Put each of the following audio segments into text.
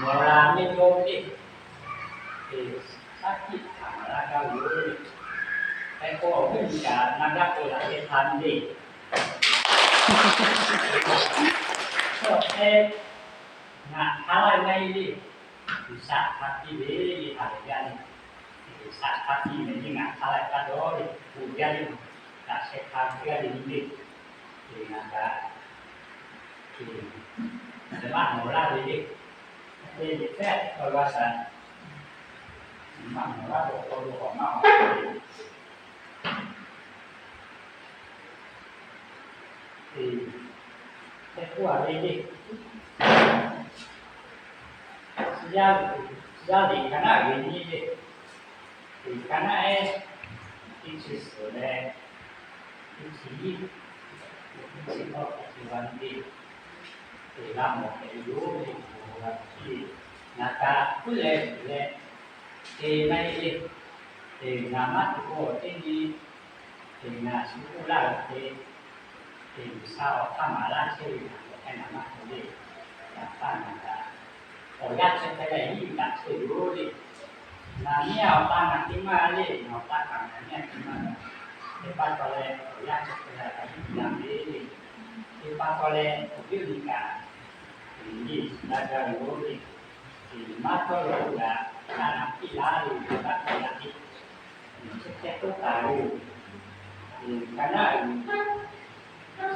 Awˬ laꞈ g'awˇ ve le, shaˉ hkiˆ htaꞈ maˍ laˇ gaˇ ve yoˬ. Hk'e k'o, awˬ viˉ nyi kaꞈ na gaˇ k'o laꞈ g'awˇ htaˇ le, chaw hk'e ngaˬ hk'a laˇ ve maˇ heˆ le. G'uiˬsha hk'a piˇ ve le, ha lehˬ yaˇ le. G'uiˬsha hk'a piˇ ve le, ngaˬ hk'a laˇ ve pa taw le, bon jaˇ le, daꞈ sheh hk'a ve g'aˇ le nyi le. Ngaˬ kaꞈ, ngaˬ maˇ mawˬ laˇ ve le. Te ve hpehˇ k'aw g'a shaˍ, maˇ mawˬ laˇ k'o, k'aw lo k'awꞈ maˇ mawˬ laˇ ve. Te, hk'e k'oˆ a ve le. Yaˇ, yaˇ liꞈ ka naˆ ve nyi le. Teꞈ ka naˆ ehˉ, teˇ chi suhˍ leh teˇ chi nyiˇ, teˇ chi hkawˇ, teˇ chi g'aˇ nyi le. Teꞈ g'a mawˬ hpehꞈ ve yoˬ le, mawˬ g'a hpehꞈ ve. Ngaˬ kaꞈ puiˉ leh tuˬ leh te maˇ heˆ le. Teꞈ ngaˬ maˇ tuˬ k'o teˇ nyi, teꞈ ngaˬ shu k'oˆ laˇ ve te, teꞈ G'uiˬsha awˬ hk'aˇ maˍ laˇ chehˇ ve ngaˬ k'awꞈ hk'e ngaˬ maˇ tuˬ le. Ngaˬ htaˇ ngaˬ kaꞈ awˬ yanˇ chi hk'e leh hiˉ yuˬ daꞈ chehˇ yoˬ le. Ngaˬ miˇ awˬ pa ngaˬ te maˇ le, ngaˬ awˬ pa kaꞈ ngaˬ miˇ te maˇ. Teˇ pa taw leh awˬ yanˇ chi hk'e leh kaꞈ hiˉ yuˬ daꞈ ve le. Teˇ pa taw leh awˬ viˉ awˬ nyi kaꞈ teꞈ le shuˍ laˇ gaˇ ve yoˬ le. Teꞈ maˇ cawˇ lawˬ k'o kaꞈ, kaꞈ naˬ piˇ laˇ ve yoˬ, kaꞈ taˇ piˇ laˇ ve. Chi hk'e k'oˆ taˍ ve yoˬ. Ka naˆ uiˍ,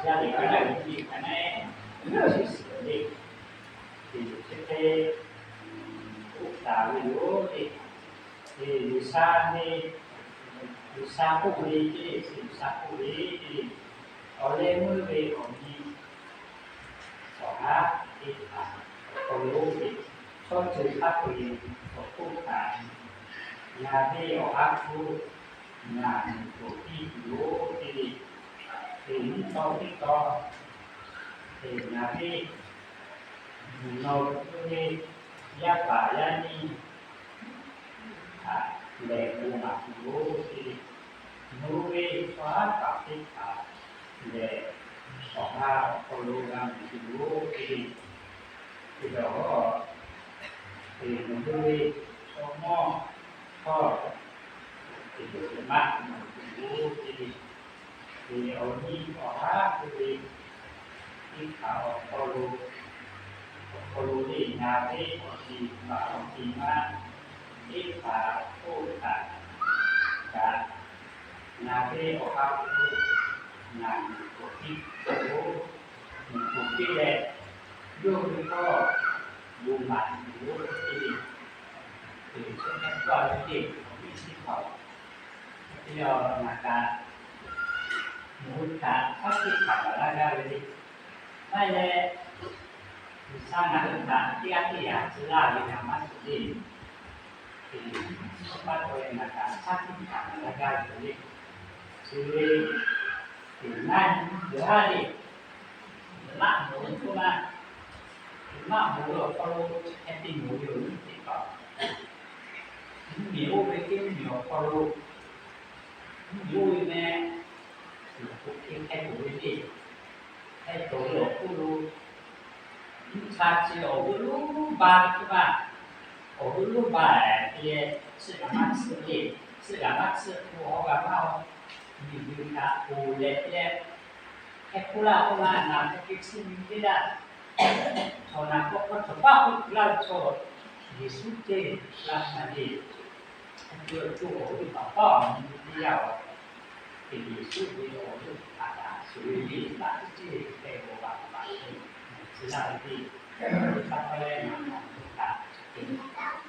yaˇ teꞈ ka naˆ uiˍ nyi ka naˆ ehˉ, chi suhˍ le. Chi hk'e k'oˆ taˍ ve yoˬ le. G'uiˬsha ve, G'uiˬsha k'oˆ ve le, G'uiˬsha k'oˆ ve le. Awˬ leh meuˇ ve awˬ nyi awˬ haˉ teˇ hpaˍ awˬ hk'aw lo ve, chaw ceuˬ hk'a peu-eˬ awˬ hk'oˆ kaꞈ, ngaˬ ve awˬ ha hpu ngaˬ miˬ k'oˍ piˇ tuˬ yoˬ teˇ le. Teꞈ nyiˇ taw teˇ taw, teꞈ ngaˬ ve miˬ nawˬ ve yaˇ paˍ yaˇ nyiˇ htaꞈ lehˬ bon maˍ tuˬ yoˬ teˇ le. Nawˬ hui ve chaw haˉ paˍ teˇ hpaˍ lehˬ, awˬ ha awˬ hk'aw lo g'a mawˬ tuˬ yoˬ teˇ le. Teˇ le, teꞈ nawˬ hui ve chaw mawˇ htawˇ, teꞈ maˇ mawˬ tuˬ yoˬ teˇ le. Teꞈ awˬ nyi awˬ haˉ pu ve teˇ hpaˍ awˬ hk'aw lo, awˬ hk'aw lo le ngaˬ ve awˬ tiˍ paˍ awˬ tiˍ ma teˇ hpaˍ k'oˆ kaꞈ, kaꞈ ngaˬ ve awˬ ha hpu ngaˬ miˬ k'oˍ piˇ tuˬ yoˬ. Miˬ k'oˍ piˇ leh, yawˇ hui htawˇ bon maˍ tuˬ yoˬ teˇ le. Teꞈ chi hk'e k'oˆ a ve teˇ, awˬ viˉ chi hpaˍ-oˬ, teˇ le, ngaˬ kaꞈ nawˬ hui htaꞈ shaˉ hkiˆ htaꞈ maˍ laˇ gaˇ ve le. Maˇ heˆ leh, G'uiˬsha ngaˬ hui htaꞈ teˇ g'aˇ teˇ yanˇ tcuh laˇ ve ngaˬ maˇ shiˍ le. Teꞈ chi pa taw leh ngaˬ kaꞈ shaˉ hkiˆ htaꞈ maˍ laˇ gaˇ ve le. Chi ve teꞈ naˆ nyi g'aˇ le. Teꞈ maˇ mawˬ ve k'oˆ laˇ. Teꞈ maˇ mawˬ ve awˬ hk'aw lo chi hk'e te mawˬ ve yoˬ teˇ hpaˍ. Mvuhˇmiˬ oˇ ve teˇ mvuhˇmiˬ awˬ hk'aw lo, mvuhˇmiˬ oˇ ve meh, awˬ hk'e hk'e te ve le. Hk'e te ve awˬ hk'oˆ lo, mvuhˇ cha chi awˬ g'euˆ lonˉ ba ve teˇ hpaˍ, awˬ g'euˆ lonˉ ba leh te leh, tsuhˇ g'aꞈ maˇ tsuhˇ le. Tsuhˇ g'aꞈ maˇ tsuhˇ k'o, awˬ g'aꞈ maˇ-oˬ, miˬguiˬ htaꞈ ponˬ leh te leh, hk'e k'oˆ laˇ k'oˆ laˇ, naˬ hk'e te tsuhˇ nyi teˇ g'aˇ, chaw naˬ k'awꞈ k'awꞈ cawˬ paˆ k'oˆ laˇ ve chaw, Yeˍsuˆ ceˇ laˇ htaˇ le. Hk'e te awˬ hk'oˆ awˬ g'euˆ paˍ paˉ awˬ nyi ve teˇ yanˇ-oˬ, teꞈ Yeˍsuˆ ve awˬ g'euˆ htaꞈ kaꞈ shuˍ ve le, laꞈ teˇ ceuˬ hk'e g'awˬ baˬ baˬ ve, tcuh laˇ ve le. Teˇ pa taw leh ngaˬ htaꞈ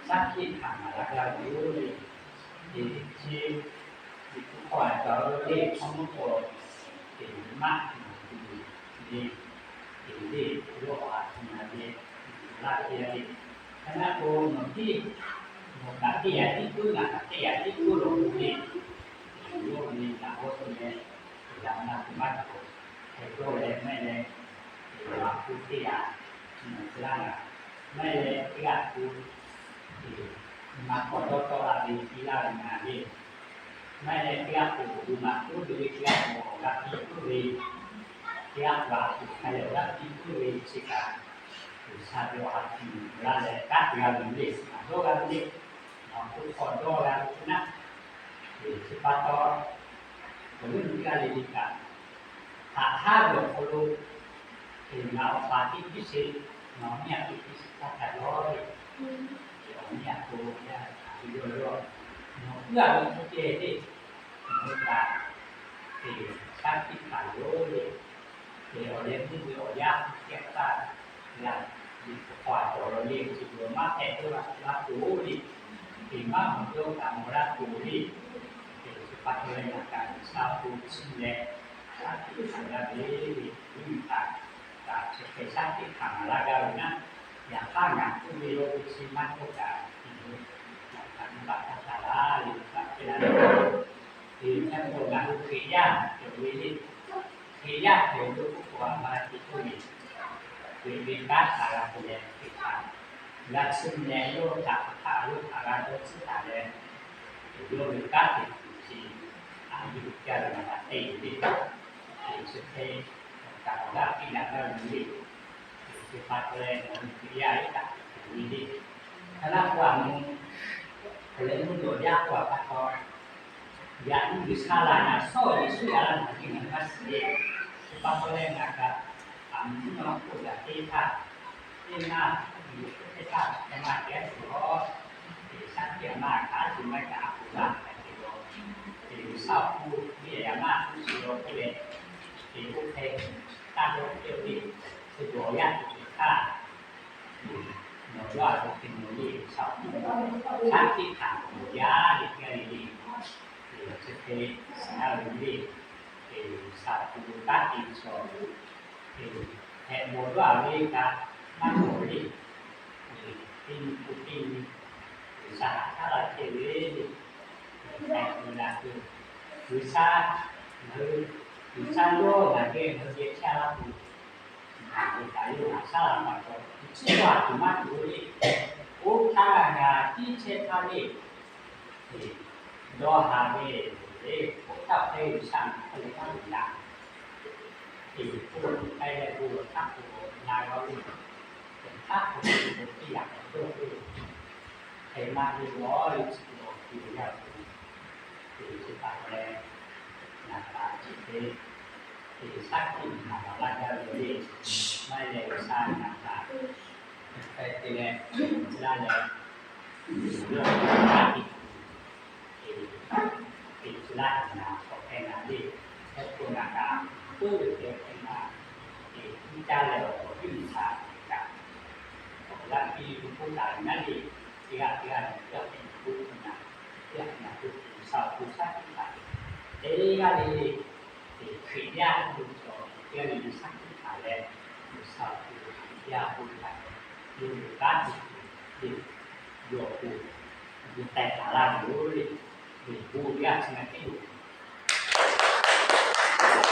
shaˉ hkiˆ htaꞈ maˍ laˇ gaˇ ve yoˬ le. Teꞈ chi teꞈ hk'aˇ htaꞈ cawˬ ve le, chaw mawˇ k'o, teꞈ maˇ tuˬ le. Teꞈ le, yawˇ a tuˬ na le, laˇ te le. Hk'e naˆ k'o, nawˬ tiˉ, nawˬ kaꞈ teˇ yaꞈ tiˉ puiˉ, ngaˬ kaꞈ teˇ yaꞈ tiˉ puiˉ lawˬ k'o le, yawˇ ve laꞈ g'awˇ te leh, teꞈ g'a na tuˬ maˇ cawˬ. Hk'e dawˇ leh mehˆ leh, teꞈ g'a tuˬ teˇ yaꞈ, nawˬ tcuh laˇ ngaˬ, mehˆ leh teˇ g'aˇ tuˬ, teꞈ maˇ k'awꞈ dawˇ tawˆ la ve piˇ laˇ ve ngaˬ le. Mehˆ leh teˇ g'aˇ tuˬ awˬ bon maˍ tuˬ ve, teˇ g'aˇ tuˬ awˬ g'aˇ piˇ tuˬ ve, teˇ g'aˇ tuˬ a tuˬ hk'a leh awˬ g'aˇ piˇ tuˬ ve chi kaꞈ, G'uiˬsha ve awˬ ha hpu laˇ leh kanˉ te g'a ve le, ngaˬ dawˇ g'a ve le, ngaˬ awˬ hk'aw dawˇ g'a ve naˆ. Chi pa taw, awˬ viˉ awˬ nyi teˇ g'aˇ le le kaꞈ, haꞈ haˉ ve awˬ hk'aw lo, ngaˬ awˬ pa teˇ piˇ sheˍ, nawˬ miˇ a teˇ piˇ sheˍ htaˇ htaꞈ yawˇ ve, awˬ miˇ a to yaˇ htaꞈ ve yawˇ yawˇ, nawˬ puiˉ a ve teˇ ceh le, nawˬ hui kaꞈ, shaˉ hkiˆ hkanˍ yoˬ le. Awˬ leh mvuhˇ ve awˬ yaˇ teˇ htaˇ g'a, k'awꞈ a tawˍ law le, chi beuꞈ maˇ hpehꞈ ve laˇ k'o le, teˇ maˇ mawˬ yawˇ kaꞈ mawˬ laˇ k'o le, chi pa taw leh ngaˬ kaꞈ G'uiˬsha awˬ to chiˇ leh, shaˉ hkiˆ hkanˍ g'a ve le, mvuhˇ miˬ htaꞈ kaꞈ chi hk'e shaˉ hkiˆ hkanˍ maˍ laˇ gaˇ ve naˆ. Yaꞈ hk'aˇ ngaˬ k'oˆ ve law k'o chi maˇ cawˇ kaꞈ, ngaˬ kaꞈ nyi baˆ htaˇ htaꞈ laˇ le, baˆ hpehˇ la le. Teˇ hk'e k'o ngaˬ hui Hkriꞈ yaˇ cawˬ ve le, Hkriꞈ yaˇ hpehꞈ ve k'oˆ k'o a ma te k'oˆ ve, Hkriꞈ ve kanˉ htaꞈ g'a te leh Hkriꞈ htaꞈ g'a chiˇ mvuh leh yawˇ htaꞈ hk'aˬ htaˇ yawˇ htaꞈ g'a dawˇ tcuhˉ taˍ leh, yawˇ ve kanˉ te tuˬ chi a yuˬ jaˇ ve ngaˬ htaꞈ te ve le. Chi hk'e kaꞈ awˬ g'aˇ piˇ daꞈ gaˇ ve le. Chi pa taw leh nawˬ hui Hkriꞈ yaˇ iˉ kaˆ tuˬ ve le. Hk'aˬ laˇ k'o a mvuh, hk'aˬ leh mvuhˇ dawˬ jaˇ k'oˆ a pa taw, yaꞈ nyi G'uiˬsha laˬ ngaˬ shawˉ Yeˍsuˆ yaꞈ la ngaˬ hui ngaˬ hui maˇ shiˍ le. Chi pa taw leh ngaˬ kaꞈ a mvuhˇ naw k'oˆ gaˬ teˇ htaˇ, teˇ maˇ, teˇ htaˇ hk'e maˇ kehˉ tuˬ lawˬ. Teˇ shaˉ teˇ a maˇ kaꞈ a shu maˇ kaꞈ a k'oˍ laˇ hk'a te lawˬ. Teˇ G'uiˬsha awˬ hk'oˆ ve yaꞈ maˇ tuˬ shiˍ lawˬ k'oˆ leh, teˇ k'oˆ hk'e taˇ dawˇ teˇ ve, teˇ dawˬ yaˇ tuˬ teˇ htaˇ, nawˬ yawˇ a to te mawˬ le, G'uiˬsha awˬ hk'oˆ shaˉ hkiˆ hkanˍ awˬ yaˇ le teˇ g'aˇ le le, chi hk'e shiˍ laˇ ve le. G'uiˬsha awˬ hk'oˆ lo kanˉ te chaw, hpehꞈ mawˬ dawˇ a ve kaꞈ maˇ mawˬ le. Teˇ nyi k'o teˇ nyi G'uiˬsha haꞈ shaˉ la chehˇ ve le. G'uiˬsha ngaˬ hui, G'uiˬsha, ngaˬ hui, G'uiˬsha yawˇ ngaˬ geh ngaˬ hui geh chehˇ laˇ k'o, ngaˬ hui kaꞈ yawˇ haꞈ shaˉ la pa taw, chi a tuˬ maˇ tuˬ le. Oˇ htaˇ ngaˬ tiˉ chehˇ htaˇ le, dawˇ haˍ ve le, oˇ htaˇ hk'e G'uiˬsha ngaˬ hk'aw leh maˇ luˬ la. Teˇ k'oˆ k'ai leh bon lawˬ htaˇ k'o na g'a ve, htaˇ k'o teˇ yaꞈ k'aw dawˇ ve, hk'e maˇ ve lawˬ ve chi lawˬ tuˬ yaˇ tuˬ, teˇ chi pa taw leh, ngaˬ kaꞈ chi hk'e teˇ shaˉ hkiˆ hkanˍ maˍ laˇ gaˇ ve le. Maˇ heˆ leh G'uiˬsha ngaˬ kaꞈ hk'e te leh, laˇ leh, yawˇ htaꞈ te tuˬ, teˇ chi laˇ ngaˬ k'awꞈ hpehˇ na le. Hk'e k'o ngaˬ kaꞈ k'oˆ ve hk'e hpehˇ na, teˇ caˇ leh awˬ hk'aw teˇ nyi htaꞈ kaꞈ, awˬ g'aˇ piˇ ve k'oˆ taˍ ve naˉ le. Teˇ g'aˇ teˇ g'aˇ teˇ g'aˇ teˇ g'aˇ k'oˆ hk'e na, teˇ g'aˇ teˇ g'aˇ k'oˆ G'uiˬsha awˬ hk'oˆ shaˉ hkiˆ hkanˍ ve, teˇ g'aˇ le le, teˇ Hkriꞈ yaˇ k'oˆ ve chaw teˇ g'aˇ le le shaˉ hkiˆ hkanˍ leh, G'uiˬsha awˬ hk'oˆ Hkriꞈ yaˇ k'oˆ ve htaꞈ yawˇ ve kanˉ te tuˬ le, yawˇ awˬ hk'oˆ yuˬ tehˬ taˍ laˇ ve yoˬ le. Teˇ bon teˇ g'aˇ chi ngaˬ teˇ yoˬ.